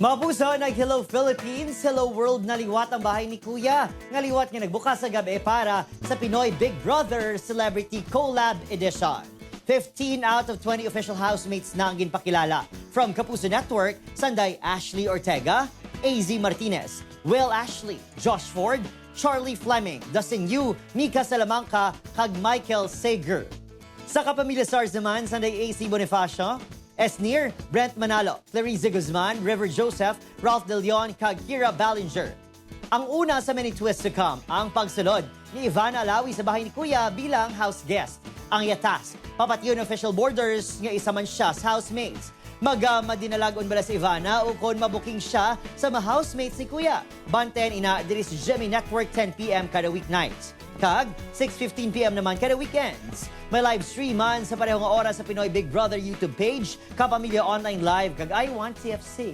Mga puso, nag-Hello Philippines, Hello World na liwat ang bahay ni Kuya. Nga liwat nga nagbukas sa gabi para sa Pinoy Big Brother Celebrity Collab Edition. 15 out of 20 official housemates na ang ginpakilala. From Kapuso Network, Sanday Ashley Ortega, AZ Martinez, Will Ashley, Josh Ford, Charlie Fleming, Dustin Yu, Mika Salamanca, kag Michael Sager. Sa Kapamilya Stars naman, Sanday AC Bonifacio, Esnir, Brent Manalo, Clarice Guzman, River Joseph, Ralph De Leon, kag Kira Ballinger. Ang una sa many twists to come, ang pagsulod ni Ivana Alawi sa bahay ni Kuya bilang house guest. Ang iya task, papatyon official borders nga isa man siya sa housemates. Maga madinalagon bala si Ivana o kung mabuking siya sa mga housemates ni Kuya. Bantayan ina diri sa GMA Network, 10 p.m. kada weeknights. Kag 6:15 p.m. naman kada weekends. May live stream man sa parehong oras sa Pinoy Big Brother YouTube page, Kapamilya Online Live, kag iWant TFC.